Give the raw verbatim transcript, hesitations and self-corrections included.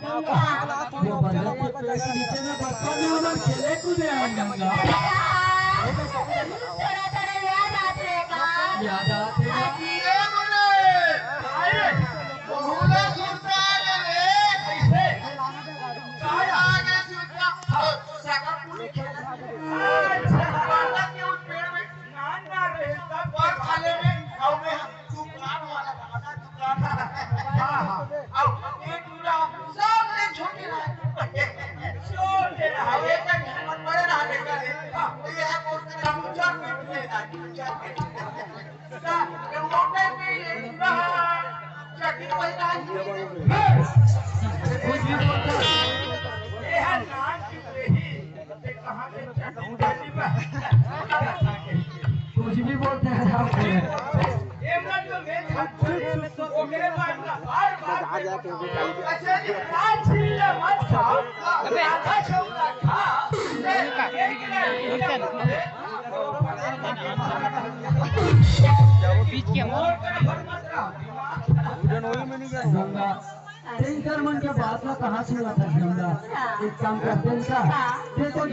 वो बंदर के पेट के नीचे में बचपन में उधर खेले कूदे हैं गंगा। थोड़ा थोड़ा याद आते हैं का? याद आते हैं। अरे बोले, भूला सुनता है रे, कैसे? कहाँ आगे सुनता? हाँ, सगा पूरी खेला। अच्छा, बंदर के उस पेड़ में नान ना रहे, तब पर खाले में, और में दुकान वाला, बड़ा दुकान। हाँ, हाँ। अब ये टूरा सबसे छोटे रहा। छोटे रहा, ये तक हिम्मत बड़े रहा, लेकर ये है, वो उसका दो चार मिनट ले रहा, दो चार मिनट। ना, ये मोटे में ये टूरा चड्डी पहिरा है। कुछ भी बोलता है। ये है नान की रही। कुछ भी बोलते हैं आप। गंगा, टेंकर मन के बात ला कहाँ सुनत हस गंगा? एक काम करते हैं का? देखो